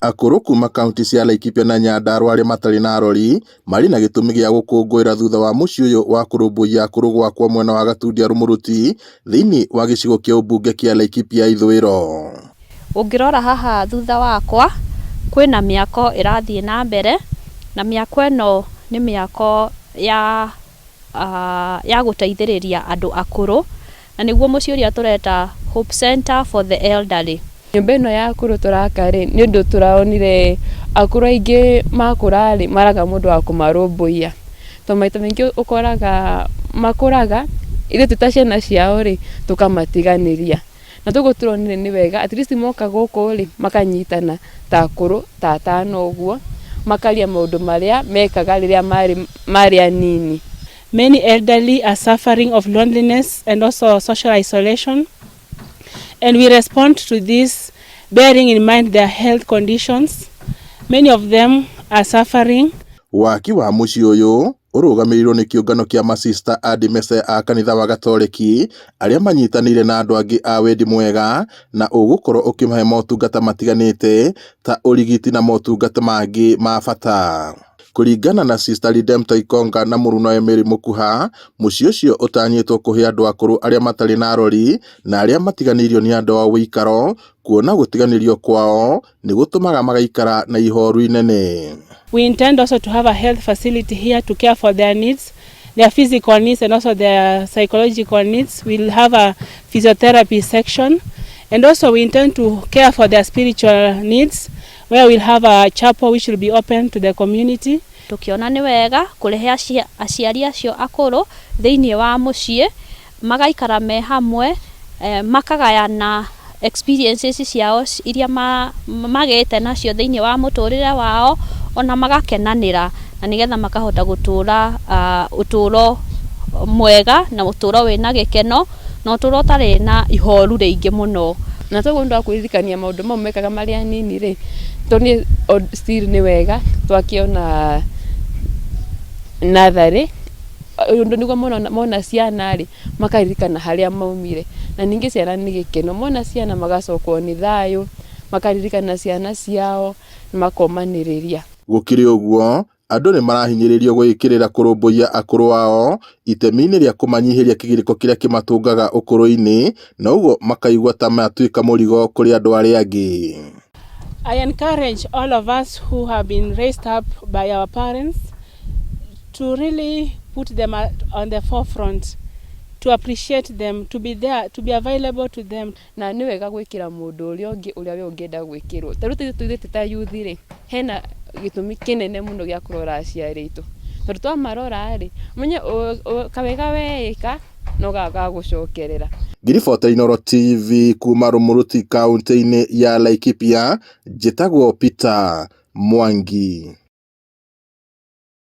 Akũrũ kuma kauntĩ cia Laikipia na Nyandarua arĩa matarĩ na arori marĩ na gĩtũmi gĩa gũkũngũĩra thutha wa mũciĩ ũyũ wa kũrũmbũiya akũrũ gwakwo mwena wa Gatundia Rũmũrũti thĩinĩ wa gĩcigo kĩa ũmbunge kĩa Laikipia ithũĩro. Ũngĩrora haha thutha wakwa kwĩna mĩako ĩrathiĩ na mbere na mĩako ĩno nĩ mĩako ya ya gũteithĩrĩria andũ akũrũ na nĩguo mũciĩ ũrĩa tũreta Hope Center for the Elderly. Nyũmba ĩno ya akũrũ tũraka rĩ, nĩ ũndũ tũronire akũrũ aingĩ makũra rĩ, maraga mũndũ wa kũmarũmbũiya. Tondũ maita maingĩ ũkoraga makũraga, ithuĩ twĩ ta ciana ciao rĩ, tũkamatiganĩria. Na toguo tũronire nĩ wega at least moka gũkũ rĩ, makanyitana ta akũrũ ta atano ũguo, makaria maũndũ marĩa mekaga rĩrĩa marĩ anini. Many elderly are suffering of loneliness and also social isolation. And we respond to this bearing in mind their health conditions. Many of them are suffering. Waki wa mũciĩ ũyũ ũrũgamĩrĩirwo nĩ kĩũngano kĩa masista a Dimese a kanitha wa Gatoreki arĩa manyitanĩire na andũ angĩ a wendi mwega na ũgũkorwo ũkĩmahe motungata matiganĩte ta ũrigiti na motungata mangĩ ma bata. Kũringana na Sister Redemptor Ikonga na mũrunawe Mary Mũkuha, mũciĩ ũcio ũtanyĩtwo kũhe andũ akũrũ arĩa matarĩ na arori na arĩa matiganĩirio nĩ andũ ao ũikaro, kuona gũtiganĩrio kwao nĩ gũtũmaga magaikara na ihoru inene. We intend also to have a health facility here to care for their needs, their physical needs and also their psychological needs. We'll have a physiotherapy section, and also we intend to care for their spiritual needs, where we'll have a chapel which will be open to the community. Tukiona nĩ wega kũrehe aciari acio akũrũ thĩinĩ wa mũciĩ magaikara me hamwe makagayana experiences ciao iria magĩte nacio thĩinĩ wa mũtũrĩre wao ona magakenanĩra na nĩgetha makahota gũtũra ũtũro mwega na ũtũro wĩna gĩkeno na ũtũro ũtarĩ na ihoru rĩingĩ mũno. Na toguo nĩ ũndũ wa kwĩririkania maũndũ mau mekaga marĩ anini rĩ, to niĩ still nĩ wega twakĩona natharĩ ũndũ nĩguo mona ciana rĩ, makaririkana harĩa maumire. Na ningĩ ciana nĩ gĩkeno, mona ciana magacokwo nĩ thayũ, makaririkana ciana ciao, makomanĩrĩria. Gũkĩrĩ ũguo, andũ nĩ marahinyĩrĩrio gwĩkĩrĩra kũrũmbũiya akũrũ ao itemi-inĩ rĩa kũmanyihĩria kĩgirĩko kĩrĩa kĩmatũngaga ũkũrũ-inĩ na ũguo makaigua ta matuĩka mũrigo kũrĩ andũ arĩa angĩ. I encourage all of us who have been raised up by our parents to really put them on the forefront, to appreciate them, to be there, to be available to them. Na nĩ wega gwĩkĩra mũndũ ũrĩa ũngĩ ũrĩa we ũngĩenda gwĩkĩrwo. Ta rĩu ithuĩ ta youth rĩ, hena gĩtũmi kĩnene mũno gĩa kũrora aciari aitũ. Tondũ twamarora rĩ, ũmenye kawega weĩka no gagagũcokerera. Ngĩribotera Inooro TV kuma Rũmũrũti kaunti-inĩ ya Laikipia, njĩtagwo Peter Mwangi.